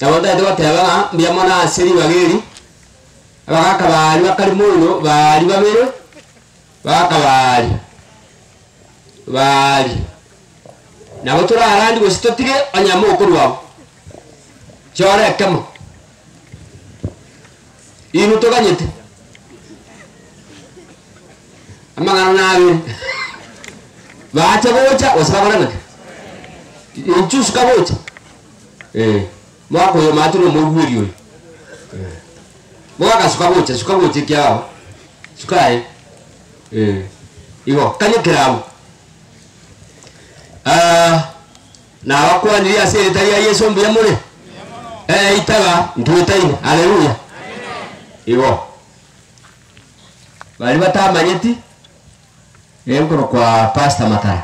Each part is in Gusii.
Nabo ntagete goteba ng'a mbuya mono ase ribaga eri, abagaka baria bakare moino baria babere, bagaka baria, baria. Nabo torarandie gose totige onye mokorwa abwo, chora ekemo. Inwe toganyete, amang'ana nabere, bache gocha gose bakore ng'aki? Inchuo suka gocha, eh, mwaka oyo omanyete na omoigweri oyo, eh. Mogaka suka gocha, suka gocha ekiagera suka aye, eh, igo, kanyekera abwo. Nabakwanirie ase erieta ria Yeso mbuya more? Ee, itaga ntwetaine. Haleluya! Igo baria batamanyeti, enkorokwa Pastor Matara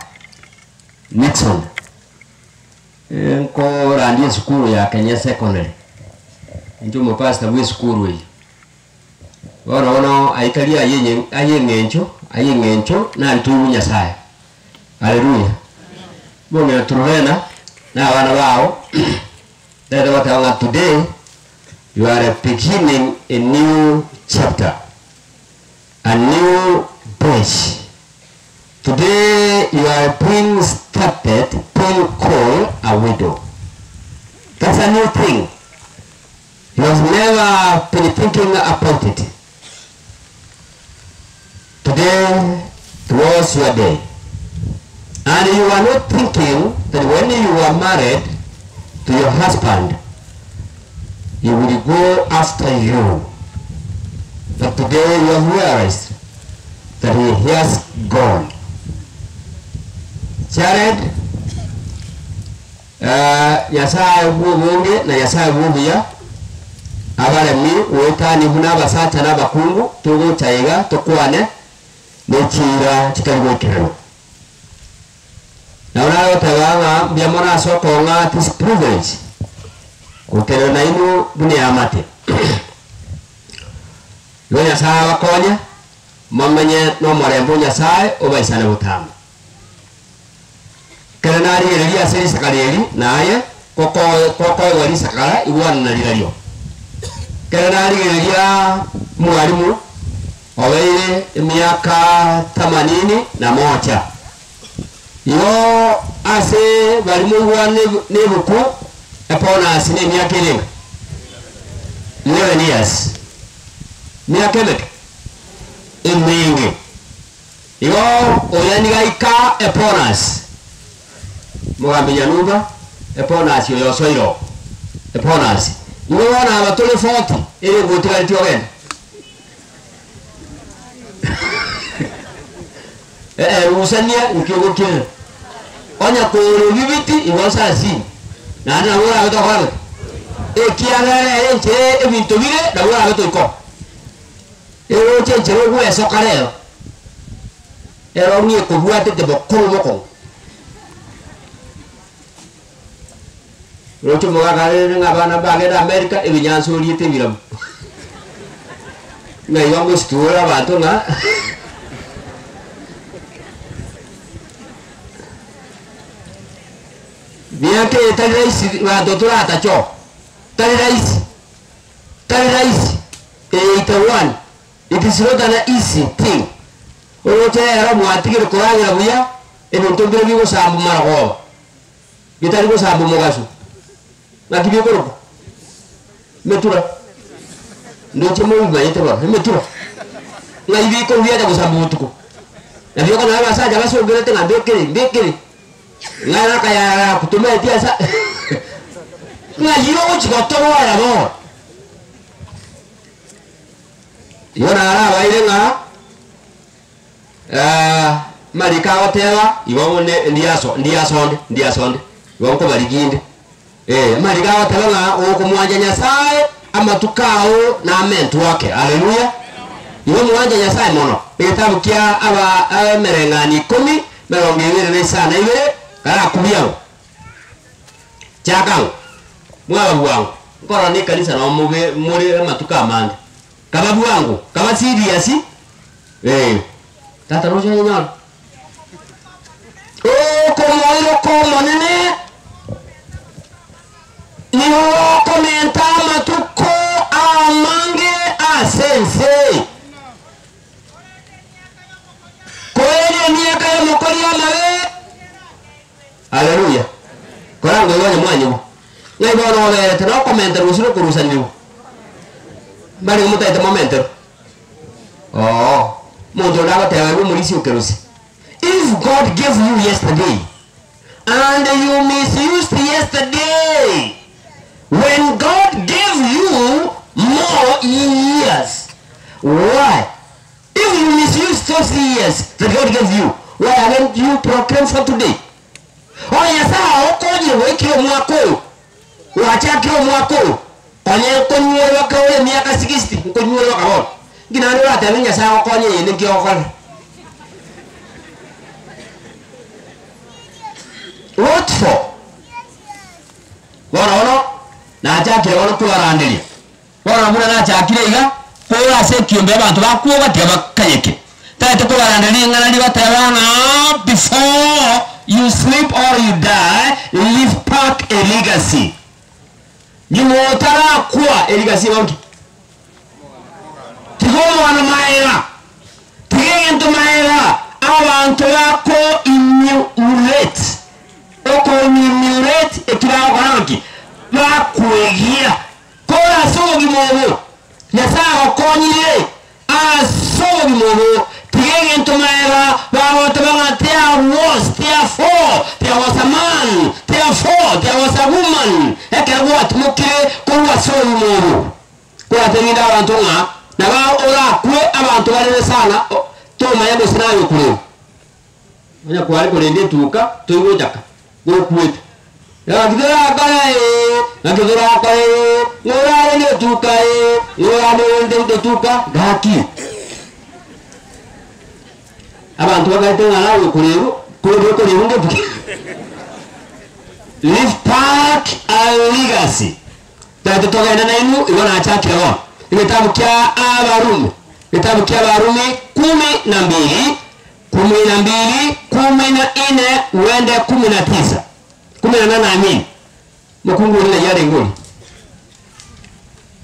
Nixon, nkorandia esukuru ya Kenya Secondary, inche omopastor bwa esukuru eye. Bono bono aye tari aye aye eng'encho, aye eng'encho naritwe Nyasaye. Haleluya! Bong'ina Truvena na abana bao, ntagete goteba ng'a today you are beginning a new chapter, a new page. Today you are being started being called a widow. That's a new thing. You have never been thinking about it. Today was your day. And you are not thinking that when you are married to your husband, he will go after you. But today you have realized that he has gone. Jared, Nyasae bw'obonge na Nyasae bw'obuya, abaremi goetania buna abasacha na abakungu, togocha iga tokwane ne chiira chitari goikeranwa. Nabo nare goteba ng'a mbuya mono ase okong'a this privilege gotenena nainwe buna eamate. Igo Nyasae abakonye, momenye nomorembe o Nyasae obaisane botambe. Ekero narigereria ase risakara eri, na aye gokoegwa risakara, igwana na rirario. Ekero narigereria mwalimu obeire emiaka themanini na moja, igo ase baria moigwane nebuku ebonus nemiaka erenga? 11 years. Miaka emeke? Emenge. Igo oria nigo aika Eponasi, omogambi Nyanuba, Eponasi oyo osoire oo, Eponasi. Igo bono aba tore 40 ere ngotigaretie ogende. Ee, rusania nki ogokiera. Onye kore ebibiti igo nsasime, naende nabo orabe tokora gete? Ekiagera ere enchera ebinto bire nabo orabe toika oo. Eroche enchera ogwesoka rero, ero ng'a ekobwatete bokong'u bokong'u. Roche omogaka arere ng'a abana mbagende America, ebinyansa oriete ebirabu. Ng'a igo ngositura abanto ng'a miaka eye tari rahisi banto toratache oo, tari rahisi, tari rahisi. 81, It is not an easy thing oroche rero mwatigire koragera buya, ebinto mbire bigosambwa marogoba, bitari gosambwa mogaso. Naki bikorokwa? Emetura. Ndoche mobimanyete bono, emetura. Ng'ai bikorwa biacha gosambwa botuko? Nabio okonyora abasacha basongerete ng'a mbekere, mbekere, ng'a nakayarara kutomaeti asa ng'ai ogochi gotoboera bono. Igo narabaire ng'a amariko agoteba igo ne ndiaso ndiasonde ndiasonde igo nkobarigia inde. Eh, amariko agoteba ng'a okomwancha Nyasaye amatuko ao namentwe ake. Haleluya! Igo mwanche Nyasaye mono. Egetabu kia aba emereng'anio ikomi, emerongo ebere na isano na ibere, karakubie abwo. Chaka ng'o? Mwaba bwango, nkorora na ekanisa nao mobe more amatuko amange. Kaba bwango, kaba serious, eh. Tata roche onyenyore. Okomoiroka Omonene nigo gokomenta. Haleluya! Korangoigwa onye mwanyigwa. Ng'ai bono oberete nokomenterwa gose nokorusanigwa? Mbarenge motaete momenterwe? Oo, omonto onde agoteba aye omorisia okerosia. If God gave you yesterday and you misused yesterday, when God gave you more years, why? If you misuse those years that God gave you, why aren't you proclaim for today? Onye Nyasae ogokonyire goikera omwaka oyo, gwachakire omwaka oyo, onye nkonyuorwa ore emiaka 60, nkonyuorwa bono. Nki naende oratebe Nyasae agokonye eyende nki ogokorera? What for? Bono bono nachakire bono kobaranderia. Bono buna nachakire iga, korwa ase ekiombe abanto bakwoga tiga bakayeke. Taete kobaranderia ring'ana rigoteba ng'a before you sleep or you die, leave back a legacy. Nyuma otarakwa, elegacy igo nki? Tiga omogano maega, tiga egento maega, abanto bako emulate, oko emulate eki bagokora naki? Bakwegia. Kore ase obogima obo Nyasae agokonyire ase obogima obo, tiga egento magega bagoteba ng'a there was, therefore there was a man, therefore there was a woman, ekero gwatimokire korwa ase obogima obo. Koratebinde abanto ng'a nabo orakwe abanto barere sana tomanya gose naye okoreu. Onye kware korenda etuka toigochaka gokwete. Naki torakore ee, naki torakore ee, ng'o orarende etuka ee, ng'o orarende etuka, gaki. Abanto bakaete ng'a naye okorerwa, korende okorerwa ngetuka. Leave back a legacy. Tari togende nainwe, igo nachakire bono. Egetabu kia Abarumi, egetabu kia Abarumi kumi na mbili, kumi na mbili, kumi na ine, uende kumi na tisa, kumi na nane I mean. Mokungu oria ng'ai arenge oria?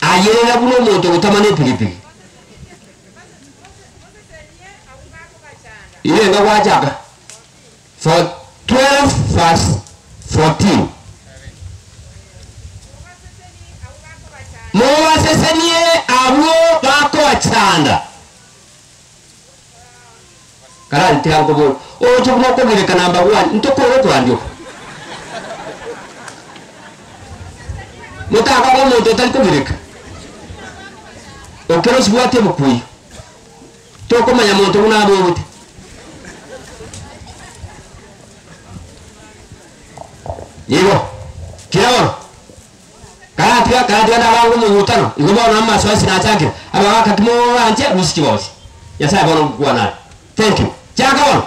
Ayerera buna omonto ogotama na epigipigi. Irenga gwachaka for 12 verse 14. Mobasesenie abwo bakobachanda. Karari tiga nkobore, oche buna okogereka number one, ntokore okorandia oko. Motakoba omonto otari kogereka. Okero osibwate ebuku eyio, tokomanya monto buna abogete. Igo, kira bono. Karatiga, karatiga nabange omogutano, igo bono amasoesi nachakire, abagaka timoranche rusia chibonsi. Nyasae bono ngokwana are. Thank you. Chaka bono.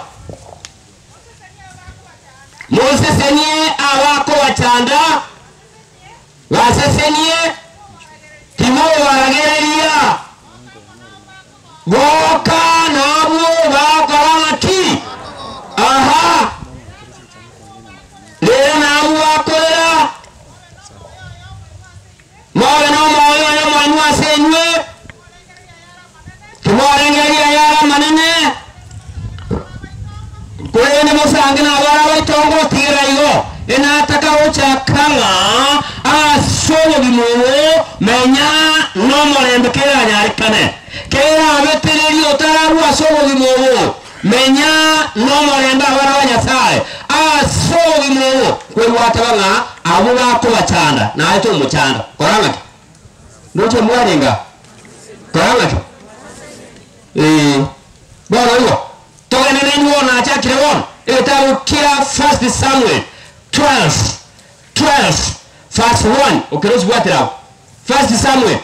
Mosesenie abakobachanda, basesenie, timobaragereria. Goka nabwo bakora ng'aki? Aha! Rero nabwo bakorera, mobe nomoyo oyomo inwe ase inwe, timorengereria ayare amanene, korende mosange nabare abaitongo gotigera igo. Enataka gochaka ng'a ase obogima obo menya nomorembe keranyarekane, kerabetererie otararue ase obogima obo. Menya nomorembe abana ba Nyasae ase obogima obo, kwebwateba ng'a abwo bakobachanda naye tomochanda. Kora ng'aki? Ndoche mwarenge aa. Kora ng'aki? Ee. Bono igo, togende nainwe bono nachakire bono, egetabu kia First Samuel 12, 12 verse 1, okere osibwatire abwo. First Samuel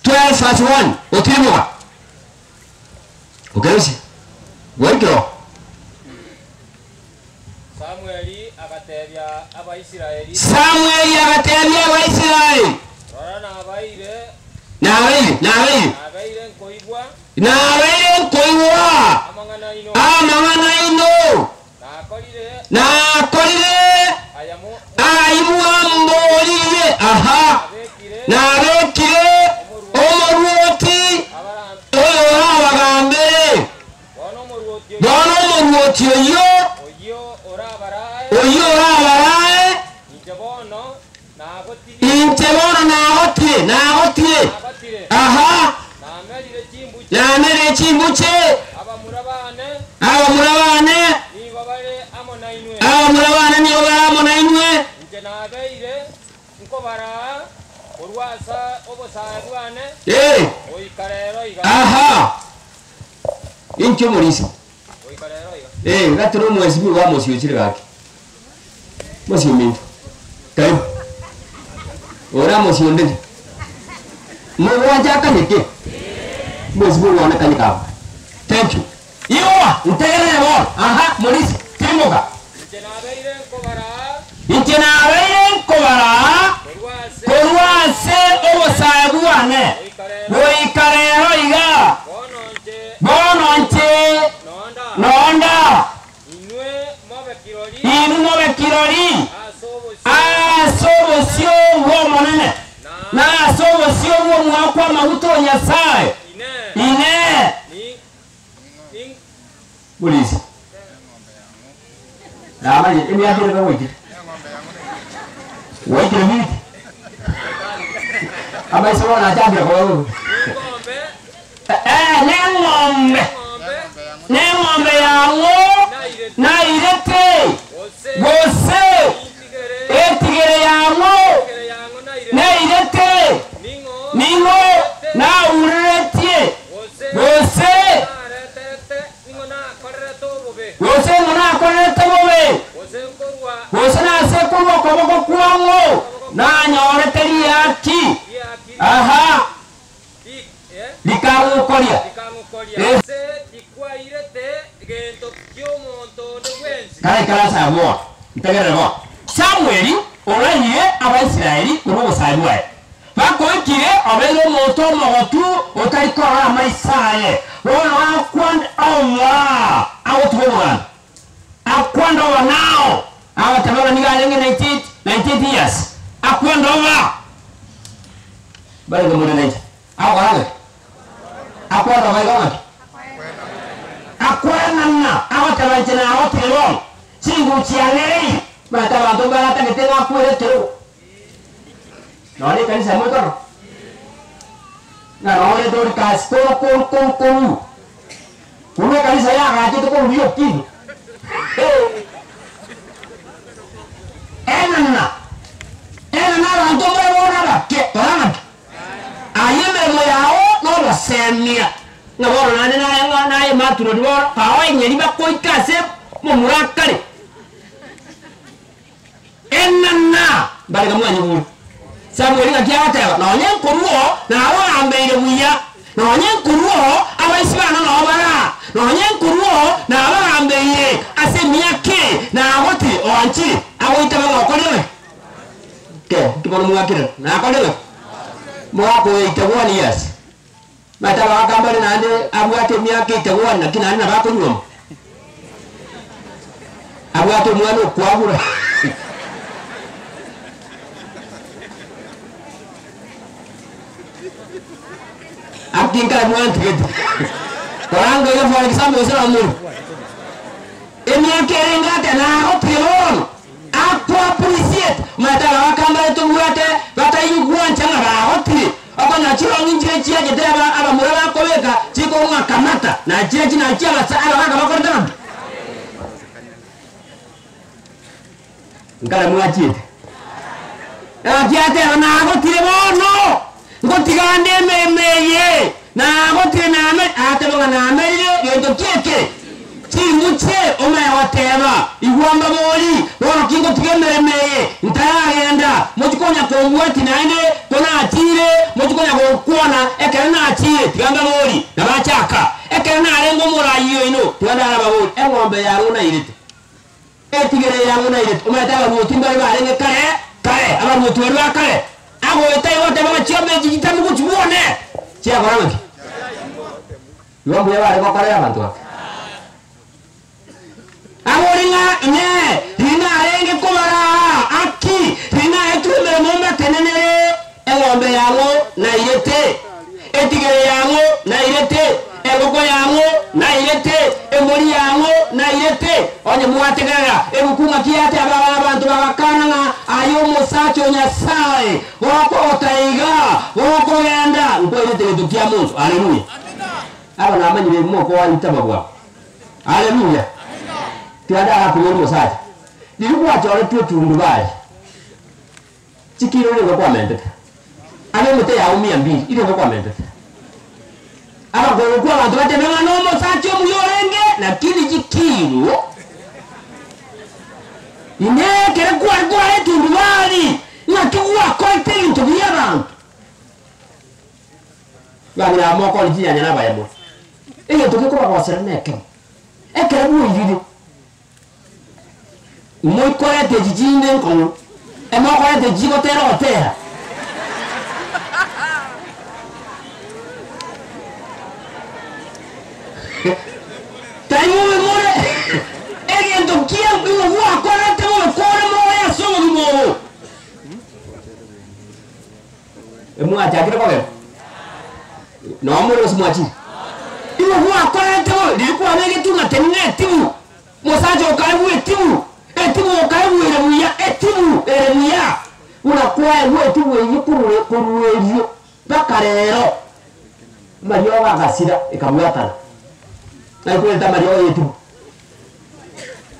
12 verse 1, otiriboka. Okerosie, gwaikire oo. Samweli agatebia Abaisraeli. Samweli agatebia Abaisraeli. Rora nabaeire. Nabaeire, nabaeire. Nabeire nkoigwa. Nabeire nkoigwa. Amang'ana aino. Amang'ana aino. Nakorire. Nakorire. Aya Ayimwamboririe. Aha. Nabekire. Nabekire omorwoti. Oyorabagambere. Bono omoruoti oyio Inche bono nagotire, nagotire. Aha. Namerire chimbuche. Abamura bane. Abamura bane nigo bare amo nainwe. Ee. Aha. Inche omorisia. Ee, gatire omwesimiwa amosiochire gaki. Mosiominto, karibu. Ore amosionderi. Mogwancha akanyeke. Mwesimiwa one kanyeke abo. Thank you. Igoa, ntegerere bono. Aha, morisia, timoka. Inche nabeire nkobaraa korwa ase obosae bwane goika rero iga. Bono inche nonda, inwe mobe kirori ase obosio bw'Omonene, na ase obosio bw'Omwakwa amaguta o Nyasae. Inee! Morisia. Namanye emiaka ere gwaikire. Gwaikire minti. Amaiso bono achakire koba bobe. Eh, neng'ombe. Neng'ombe yang'o nairete, gose etigere yang'o nairete, ning'o naureretie, gose Gose ng'o nakorerete bobe, gose nase korwa okoboko kwang'o nanyorete riaaki, aha, rikang'ukoria. Karaikaranse agwo, ntegerere bono. Samweli orairie Abaisraeli korwa obosae bwaye. Bakoikire obeire omonto omogotu otari korora amaiso aye, bono akwande oba agotuba omoganda. Akwande oba nao, agoteba ng'a nigo arenge 98, 98 years, akwande oba. Barenge more nainche. Agokora ng'aki? Akwande oba igo ng'aki? Akwenana, agoteba inche nagotire bono, chinguru chiang'ereire, omanyete abanto mbaratagete ng'a akwere ekerogo. Nonya ekanisa emo toro, ng'a nore Dorcas koru koru koru koru, korwa ekanisa yagachete korwa Riokindo. Enana, enana abanto mbare bono abake, rora ng'aki, aye emeremo yao nobosemia, ng'a bono naende naye ng'a naye maturoni bono, kao enyeri bakoika ase momura akare. Enana! Mbarega mwanyigure. Samweli naki agoteba, Nonya nkorua oo nabagambeire buya, nonya nkorua oo abaisi bane nao bare aa, nonya nkorua oo nabagambeire ase emiaka eye, nagotire, oanchire, agoitaba ng'a okorire ng'aki? Ke, nki bono mwakerera? Nakorire ng'aki? Mokoeita one years. Omanyete abagaka mbare naende abwate emiaka etagwana naki naende nabo akonyuoma. Abwate omwana okwagura. Aki nkare mwantigete. Koranga iga for example gose nomoro. Emiaka ere ngate nagotire bono. Ako appreciate omanyete abagaka mbare tobwate bataigwancha ng'a bagotire okonyora chirong'i nchire chiachete aba abamura bakobeka chikong'a kamata na chiachi nachio abasa abagaka bakorete ng'a Nkare mwachiete Naki ateba nagotire bono ngotiga nde emeremo eye nagotire name ateba ng'a namerire gento ki eke Chinguche omanye goteba, Igwa mbabori, bono ki ngotiga emeremo eye, ntaragenda, mochie konya kombwatia naende, konachiire, mochie konya gonkwana ekero nachiire, tiga mbabori. Na bachaka, Ekero narenge omoraai oino, tiga ndarababori, eng'ombe yang'o nairete, etigere yang'o nairete. Omanyete abaruoti mbare barenge kare kare, abaruoti baria ba kare, agoeta igo oteba ng'a chiombe echi chitame gochia bwone, chiakora ng'aki? Igo mbuya bare gokorera abanto aba. Abori ng'a, Inee, riria narenge kobaraa aa, aki riria naetwe emeremo mbatenenere eng'ombe yang'o nairete, etigere yang'o nairete, engoko yang'o nairete, emori yang'o nairete? Onye mwategerera ebuku ng'aki yateba abanto bagakana ng'a Aye omosacha o Nyasae, gokogota iga, gokogenda, nkwairete gento kia monto. Haleluya! Aba namanyire mokoaita babwabo. Haleluya! Tiga ndarakumie omosacha. Riria gwachoretwe etundubari, chikiro nigo kwamentete, ande emete yao mia mbili nigo kwamentete. Abakong'u abanto batebe ng'a nomosacha omuya orenge, lakini chikiro Inee, ekero kware kware etundubari, ng'aki gwakorete ebinto bi'abanto? Bang'ina aba mokore chinyanya na abayamori. Egento gekobagosera nekemo, ekero bwairire, moikorete echi chinde nkong'u, emokorete echi chigotera ogotera. Tari bobe more egento kia nigo gwakorete bobe kore moyo ase obogima obo. Emwachakire kogenda? Noo more gose mwachire? Nigo gwakorete bobe riria kwabegetwe ng'a tenena etibu, mosacha okaegwa etibu, etibu okaegwa ere buya, etibu ere buya, buna kwaegwa etibu eyio korwa korwa erio mpaka rero. Amariogo agasira ekabwatana. Naki kwerete amariogo y'etibu?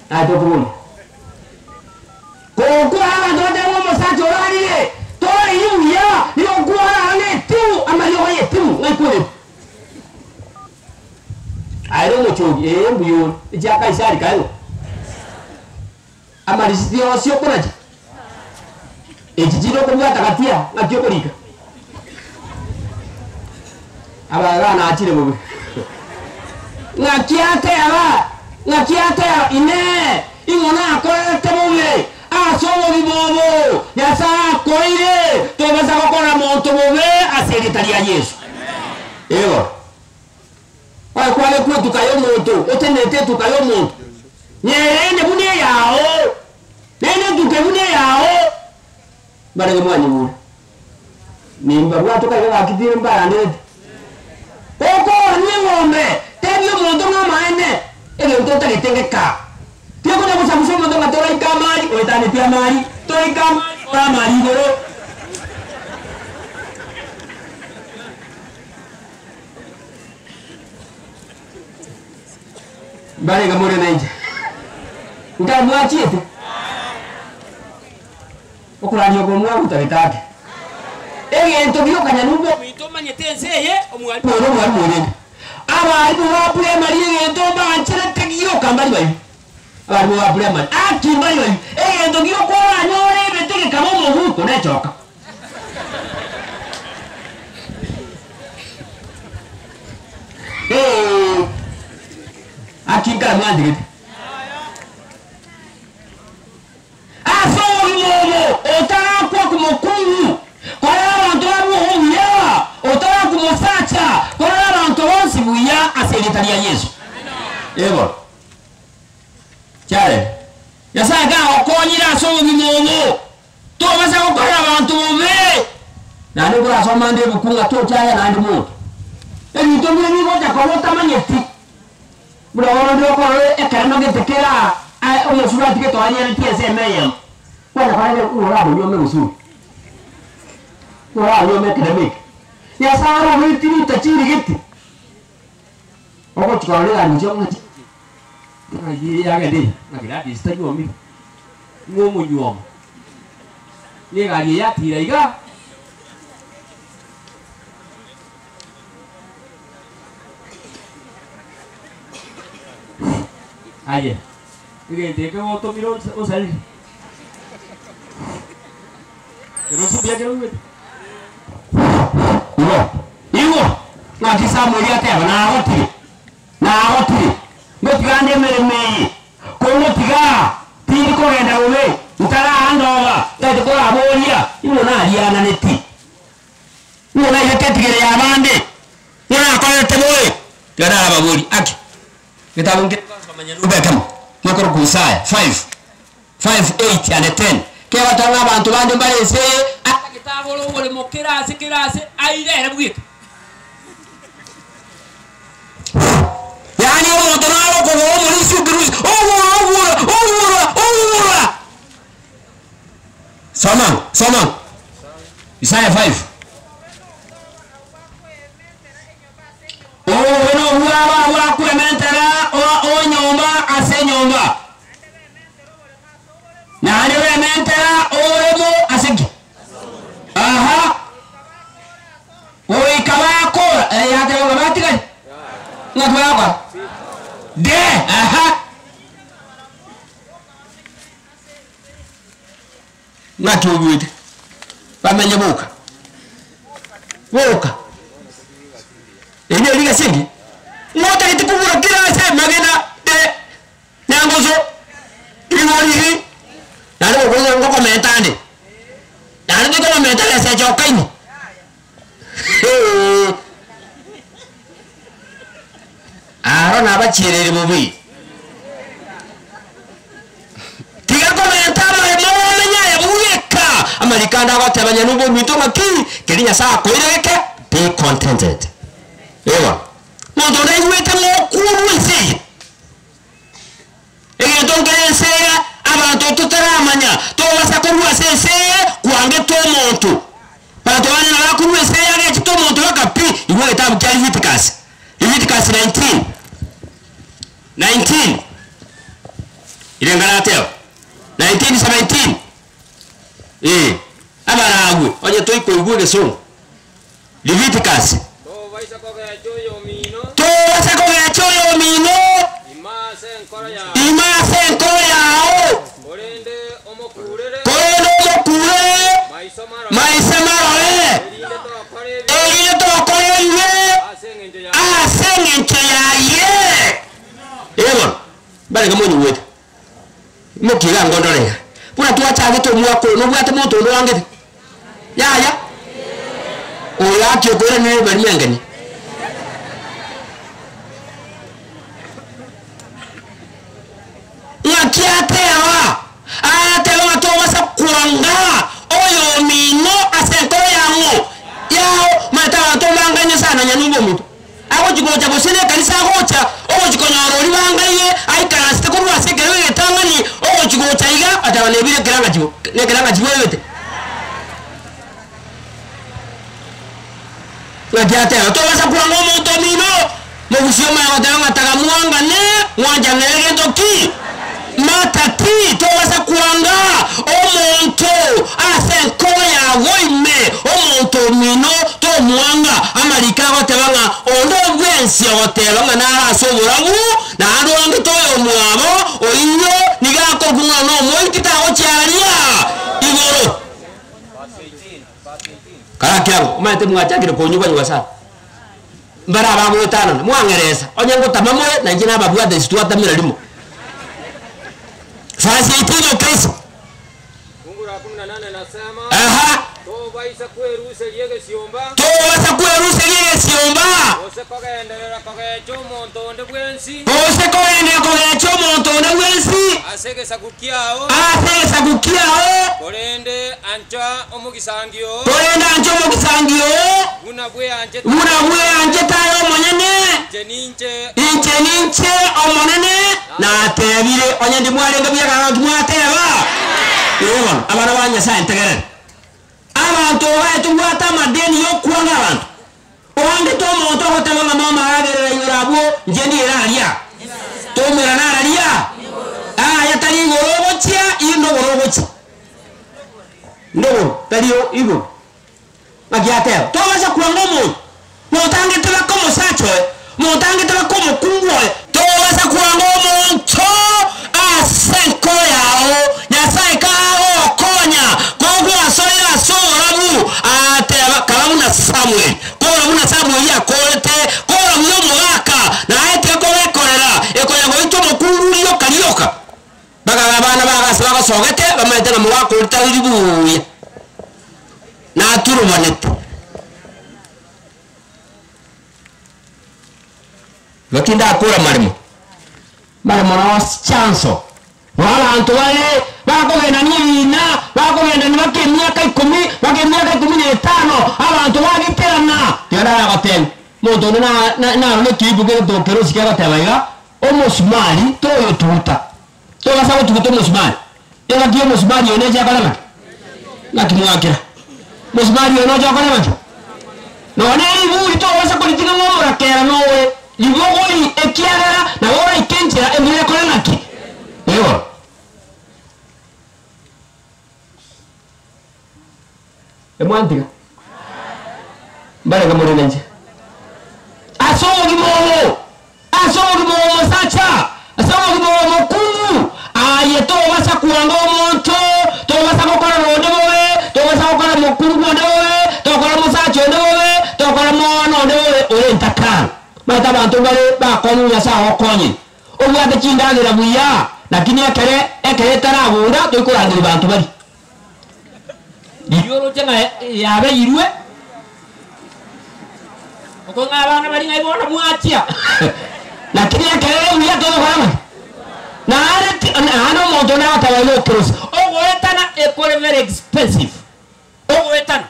Naye tokoboria. Kokwana abanto bateba omosacha orarire, torariri buya, nigo kwarara netibu, amariogo y'etibu, ng'ai kwerete? Aye nomochogi, ee mbuya ore, echi Kaisari kaegwe. Amarisiti onsi okonacha, echi chire okobwata gati aa, ng'aki okorika? Abaga nachire bobe. Ng'aki ateba? Ng'aki ateba? Inee! Ing'o nakorete bobe ase obogima obo Nyasae akoeire tobasa gokora monto bobe ase erieta ria Yeso? Igo. Oye kwabekwa etuka y'omonto, otenenete etuka y'omonto, nyerende buna eyao, rende etuka buna eyao. Mbarenge mwanyigure, nimbabwate kaiga gaki tinde mbaranderete. Okoorania eng'ombe, tebia omonto ng'a amaene, egento otagete ngeka. Tiokonya gosabusa omonto ng'a toraika amari, oetanetie amari, toraika amari, ore amari igoro. Mbarenge more nainche? Nkamwachiete? Okoraria oko mwaruta getake. Egento giokanyana ominto omanyete ense eye, omwalimu ore omwalimu orende. Abalimu ba primary egento mbancherete gioka mbari baino. Abalimu ba primary aki mbari baino. Egento gioka oranyore ebete gekaba omoguko nechoka. Ee, aki nkare mwantigete. Ase obogima obo otarakwa komokungu, korera abanto barue obuya, otarakwa omosacha, korera abanto bonsi buya ase erieta ria Yeso. Ee bono. Chiarenge. Nyasae kagokonyire ase obogima obo, Tobasa gokorera abanto bobe, naende nkorasoma ande ebuku ng'a tochaya naende monto. Ebinto mbire bigocha koba otamanyeti, buna bono ndire okorora ekerema gete kera aa omosurati gete oarianetie ensemo eyemo, kwanya korora ng'a oramonyuome gose oyo, oramonyuome ekerema eke. Nyasaye arobetie rita chirigete, ogochi korora egari gochia ng'a ng'ai yagenda eye, ng'a Gladys tanyuomiri. Ng'a omonyuomo, n'egari eye yatiira iga. Aye, egento eke gotomire osarire. Kerosi mbuya kere oigwete. Igo, igo, ng'aki Samueli ateba, Nagotire, nagotire, ngotiga nde emeremo eye. Kongotiga aa, tindi kogenda bobe, ntaraandoba, ntagete koraboria, ing'o nariananeti? Ing'o nairete etigere y'abande? Ing'o nakorete bobe? Tiga narababorie, Aki, egetabu nkere nkosoma nyaruba ekemo, gekorokwa Isaya 5, 5, 8 and 10, kegotoa ng'a abanto bande mbare ense eye, atagete abore oboremo kera ase kera ase aire ere bweka. Yaani omonto nare okogora omorisia okerusia, ogora, ogora, ogora, ogora. Soma, soma. Isaya 5. Obo nobwaba bwakwementera o nyomba ase enyomba, naende bementera oboremo ase ki? Aha. Goika bakora, eh, yateba ng'a batigare. Ng'aki bagokora? De, aha. Ng'aki obuete? Bamenye boka, boka. Eri neri rigasi eri, ng'otagete kobura kera ase amagena de nyangoso, rigori eri, naende gokoigwa ngokomenta ande, naende tokomenta gesecha okaini Aro nabachiereire bobe. Tiga komenta amaremo omenye aye bweka. Amariko ande agoteba onye nobe ominto ng'aki, keria Nyasae akoire geke, be contented. Ewa. Monto onde aigwete ng'a okurwa ense eye. Egento nkere ense eye abanto totaramanya, tobasa korwa ase ense eye kwangete omonto. Banto bande nabakorwa ense eye agechete omonto baka pi, igwa egetabu kia Leviticus, Leviticus 19, 19, ire ngarateba, 19, 17, eh, abaragwe onye toikoigwa egesongo. Leviticus. Tobaisa kogecha oyomino. Tobaisa kogecha oyomino. Ime ase enkoro yao. Ime ase enkoro yao. Korende omokurere. Korende omokurere. Maiso marore. Maiso marore. Erinde tokore ebibe. Erinde tokore ebibe. Ase engencho yaye. Ase engencho yaye. Ee bono, mbarenge monyigwete. Imokia iga ngondore iga. Buna twachagete omwaka oyo nobwate monto onde oangete? Yaya. Oyo gaki okoiranera ebarimo engeni. Ng'aki ateba? Arateba ng'a tobasa kwanga oyomino ase enkoro yang'o? Yao. Omanyete abanto mbanganye sana onye nobe omonto. Agochia gocha gose nekanisa agocha, ogochia konyora oria bangaiye aikaransete korwa ase ekerogo egetang'ani, ogochia gocha iga, ateba nebire ekeranga chibo, nekeranga chiboebete. Naki ateba, Tobasa kwanga omonto omino, mogusie omanye goteba ng'a taga mwangane, mwanchane egento ki? Matati, tobasa kwanga omonto ase enkoro yago ime, omonto omino tomwanga. Amariko agoteba ng'a onde bwensi ogoteba ng'a nare ase oborabu, naende oangete oyomwabo, oyio nigo akorokwa ng'a nomoiti tagochia aria igoro. Karake abwo, omanyete mwachakire konyugwa-nyugwa sana. Mbare abagoetanana, mwang'eresa, onye ngotama more, na inche nababwate ase twatamera rimo. Verse 18 Okristo. Fungu la kumi na nane nasema, Aha. Tobaisa kweruseria egesiomba, Tobasa kweruseria egesiomba, gose kogenderera kogecha omonto onde bwensi gose kogenderera kogecha omonto onde bwensi ase egesaku kiao, ase egesaku kiao, korende ancha omogisangio oo, korende anche omogisangio oo, buna bweanchete buna bweanchete aye omonyene. Inche ninche Inche ninche Omonene natebire. Onye ndimwarenge buya gaki mwateba? Ee bono, abana ba Nyasae ntegerere. Abanto baye tobwate amadeni y'okwanga abanto. Oangete omonto ogoteba ng'a mama aragerera igoro abwo, inche ndire aria. Toumerane araria. Aya tari igoro ogochia, inde ndogoro ogochia. Ndogoro, tari igoro. Naki ateba, Tobasa kwanga omonto, motangete baka omosacha oye, motangete baka omokungu oye. Tobasa kwanga omonto ase enkoro yao, Nyasae kagokonya, kogwasoire ase oborabu, agateba, Kaba buna Samueli, kora buna Samueli akorete, kora buya omogaka, naye tiga kogekorera, ekonya goita omokungu rioka rioka. Bakaba abana b'agase bagosogete, bamaete ng'a mogaka oria tari buya, naturubanete. Naki ndakore amaremo? Amaremo nao chanso. Nao abanto bare bakogendania ebiina, bakogendania baka emiaka ikomi, baka emiaka ikomi na etano, abanto bagiterana. Tiga naragotebi, omonto onde na- na- narore ekiibu kegotoka erosi kegoteba iga, Omosumari toyotuguta. Tobasa gotuguta omosumari. Engaki y'omosumari oyo neche ekore ng'aki? Ng'aki mwakira? Mosubati oyo noche okore gaki? Nonya ne riburi tobasa koritiga ng'a omorakera nowe ribogori, ekiagera nabo oraike enchera embura ekore ng'aki? Igoro. Emwantiga? Mbarenge more nainche ase obogima obo, ase obogima obo omosacha, ase obogima obo omokungu. Aye tobasa kwanga omonto, tobasa gokora onde bobe, tobasa gokora mokungu onde bobe, tokora omosacha onde bobe, tokora mono onde bobe ore ntakana. Omanyete abanto mbare bakonywa Nyasae agokonyire, obwate chindagera buya, lakini ekere ekere etaragunda toikorangeria banto baria. Riria oroche ng'a yabeirwe, okong'a ng'a abana baria ng'ai bono mwachia, lakini ekero ere buya togokora ng'aki? Naende ti naende omonto onde agoteba iga okerosia, ogoetana ekore very expensive, ogoetana.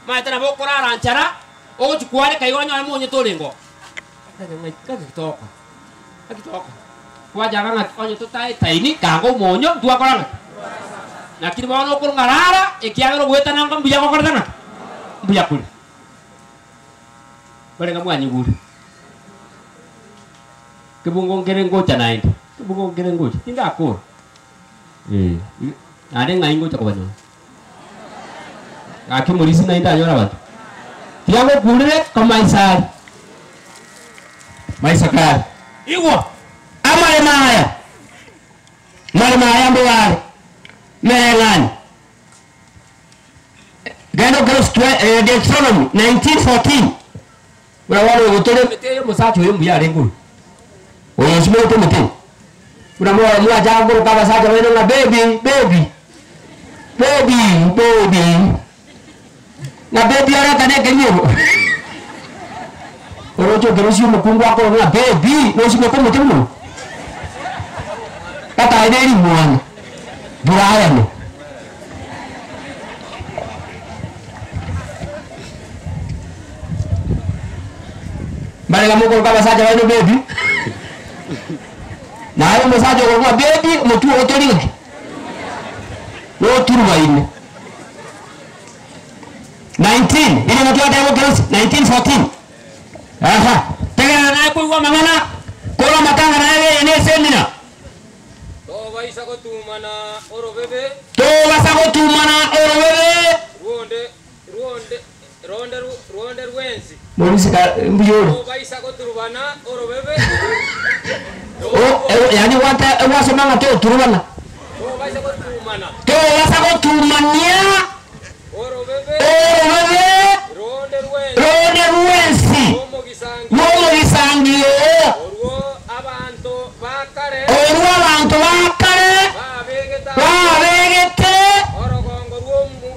Omanyete nabo okorara nchara, ogochi kwareka iga onyore monyete orenge oo, ng'aki ng'aki togokora, ng'aki togokora. Kwachaka ng'a onye totaetaini, kanga omonyo, ntwakora ng'aki? Lakini bono okorwa ng'a rara, ekiagera ogoetana ng'a mbuya gokorete ng'aki? Mbuya kore. Barenge mwanyigure. Kebungo nkere ngocha naende, kebungo nkere ngocha, tindakora, eh, naende ng'ai ngocha kobanyora? Gaki omorisia ng'ai ndanyore abanto? Tiga ngokurere komaiso aria, maiso kare. Igwa, amaremo aya, amaremo aya mbuya are, mereng'ani. Genda okore Deuteronomy 19:14. Buna bono ogotore emete eye omosacha oyo mbuya arenge oyo, oyo osimegete emete eye. Buna bono mwachaka koroka abasacha baino ng'a baby, baby, baby, baby, ng'a baby aretane ekeriero oroche okerosia omokungu akoroka ng'a baby, nosimeke omote buna oyo? Mpaka aye ne rimwana, Brian. Mbarega mokoroka abasacha baino baby, naye omosacha okorokwa baby omotwe ogo tori ng'aki? Noturubaine. 19 riria ng'a twateba okerosi 1914 aha tegerera naye koigwa amang'ana korwa amatanga naye ebe eye ne esemina. Tobaisa gotumana orobebe. Tobasa gotumana orobebe. Rwonde, rwonde, ronde, rwonde rwensi. Morisi ka mbuya ore. Tobaisa goturubana orobebe. O, e, yaani gwate gwasoma ng'a toturubana. Tobaisa gotumana. Tobasa gotumania Orobebe. orobebe Ronde rwensi. ronde rwensi Rw'omogisangio. rw'omogisangio oo. Orwo abanto ba kare. Orwo abanto ba kare Babegete. babegete. Orogongo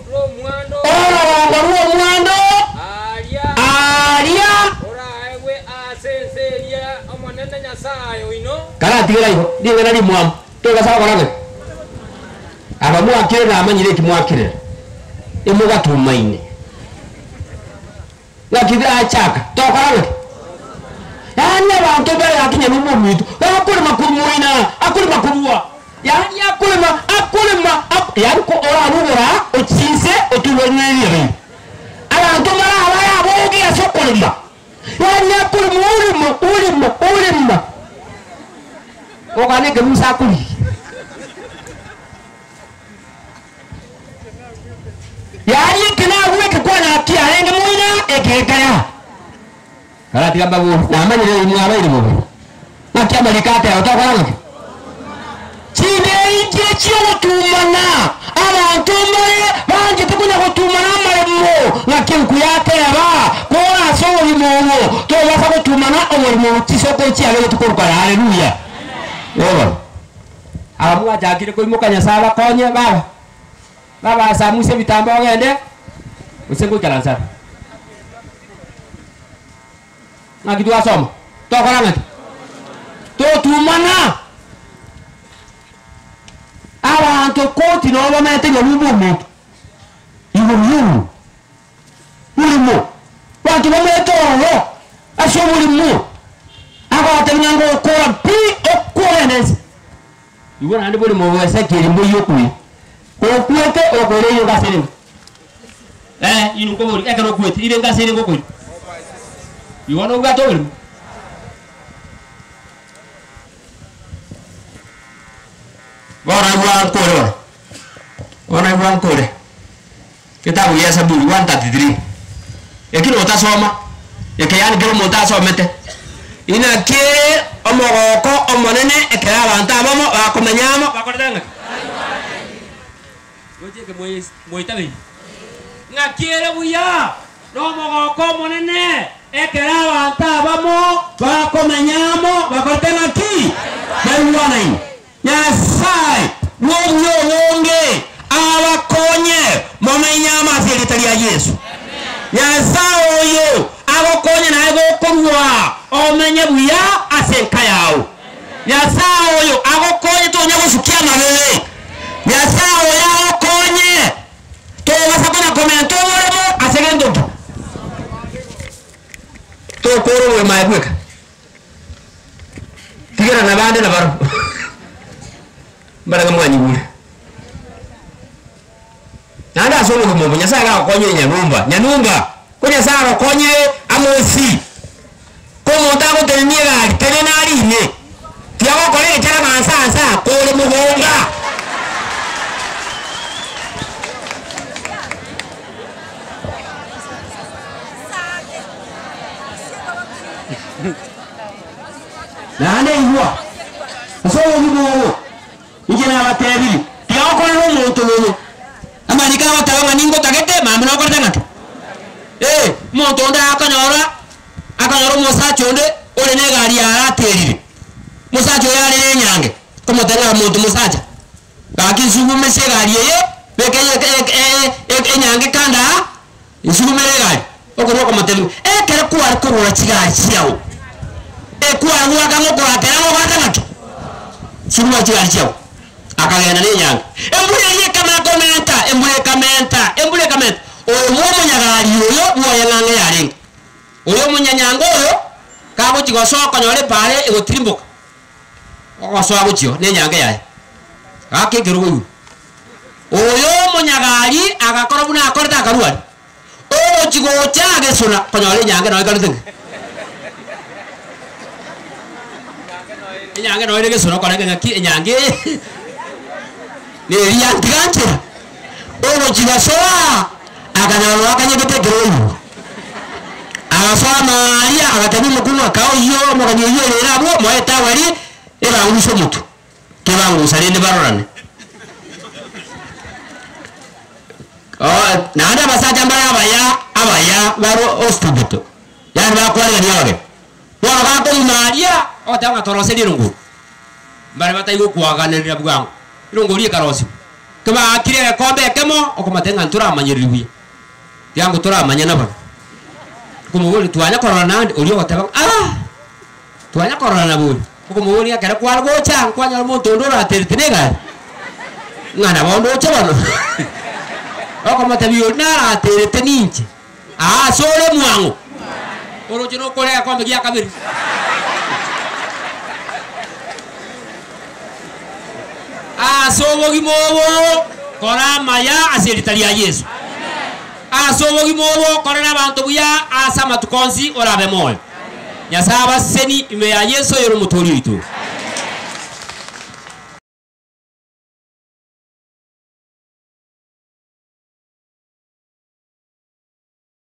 rw'omwando. Orogongo rw'omwando. Aaria. Aaria. Oraegwe ase ense eria Omonene Nyasae oino. Karatigera igo, ring'ana rimwamu, togasa gokora gaki. Aba mwakire namanyire eki mwakirera, emogatumaine. Naki birachaka, tokora gaki? Yaani abanto mbare gaki nyarumba ominto, bakorema korwa moina, akorema korwa, yaani akorema, akorema, ak yaani ko orarwe oboraa ochinse oturwe rirorio. Abanto mbare abare aboge ase okorema, yaani akorema orema orema orema, okana ekebusa akorigia. Yaani eke nagwo eke kwana kiarenge moina egekaya. Karatiga mbabori, namanyire inwe mwabaire bobe. Naki amariko ateba tokora ng'aki? Chinderi nchire chi'ogotumana, abanto mbare banchete konya gotumana amaremo, naki enku yateba, Kore ase obogima obo, tobasa gotumana oborimo obo chisokoro chiabegetwe korwa kare. Haleluya! Bono. Aba mwachakire koimoka Nyasae abakonye, baba, baba asamuse ebitambaa ogende, gose ngoikaranse aa. Ng'aki twasoma? Tokora ng'aki? Totumana! Abanto koti nabo bamaete nyarumba omonto, igoro y'omonto, borimo, abanto bamaete ororo ase oborimo, agotebia ng'a ngokora pi, okore nense. Igo naende borimo bwa Ezekieli mboiyo okuya. Kokwete okoira erio ase erenge. Eh, inwe nkoboria, ekero okwete, irenge ase erenge okoira? Igo nobwate oborimo. Bono aigwa nkore bono, bono aigwa nkore, getabu gia Zaburi 133, eki notasoma, eke yaani kera omonto asomete, inaki omogoko omonene ekero abanto abamo bakomenya amo bakorete ng'aki? Roche eke moitabeire, ng'aki ere buya nomogoko omonene ekero abanto abamo bakomenya amo bakorete ng'aki? Baigwanaine. Nyasae bw'obuya obonge abakonye momenye amo ase erieta ria Yeso. Nyasae oyo agokonye naye gokorua omenye buya ase enka yao. Nyasae oyo agokonye tonya gosukia amabebe. Nyasae oyo agokonye tobasa konya komenta oboremo ase gento ki? Tokora oboremo aye bweka. Tigera nabande nabarobwo. Mbarabwo mwanyigure. Naende ase obogima obo Nyasae agagokonye nyanumba, nyanumba, ko Nyasae agokonye amosi. Ko omonto agotenenia egari, tenena arine, tiagokora egechara mansa ansa kore mogonga. Naende igwa, ase obogima obo, Inche nabatebirie, tiga gokorera omonto bobe. Amariko agoteba ng'a ningotagete, mambia nokorete ng'aki? Ee, omonto onde akonyora, akonyora omosacha onde ore na egari yaye aterire, omosacha oyo are na enyange, okomotebia ng'a monto mosacha, gaki nsugumesie egari eye, beka eye enyange kando aa, nsugumere egari. Okorwa okomotebia, ekero kware kogora chigari chiao, ekware goaka ng'a okorakera ng'a ogoaka ng'aki? Suguma chigari chiao. Akagenda na enyange. Embura eria ekamanya komenta, embura ekamenta, embura ekamenta. Oyo bwa omonyagari oyo bwoye ng'ang'e yarenge. Oyo omonyanyange oyo, kagochia gosoa okonyora epaara egotirimboka, ogosoa gochia oo na enyange yaye. Gaka ekerogo igoro. Oyo omonyagari agakora buna akorete akarua aria. Ogochia gocha agesona konyora enyange noyo ekarete ng'a enyange noyo ere gesona okorenge ng'aki enyange eye neria yantiga nchera. Ogochia gosoa akanyora noyo akanyegete ekero oigwa. Agasoa maaria agatebia omokungu aka oyio omogeni oyio ore ere abwo moe etaweri ebanguse omotwe. Kebangusa rende barorane. Oh, naende abasacha mbare abaya abaya bare ostubuto, yaani bakwarigania abageni. Bono gakoruma aria, ogoteba ng'a toroserie erongori. Mbare batai gokwaganerera bwango, erongori ekarosiwa. Kebaakire egekombe ekemo, okomotebia ng'a ntoramanyereri buya, tiango toramanyana bono. Okomoboria twanya korora naende, oria ogoteba ng'a ah! Twanya kororana bori, okomoboria ekero kware gocha nkwanyora omonto onde oraterete na egari, ng'a nabo ndoche bono. Okomotebia oria naraterete ninche, aa ase ore mwang'o, oroche nokore egekombe gia kabere. Ase obogima obo kora amaya ase erita ria Yeso. Ase obogima obo korera abanto buya ase amatuko onsi orabe moyo. Nyasae abasesenie ime ya Yeso oyore Omotoori oito.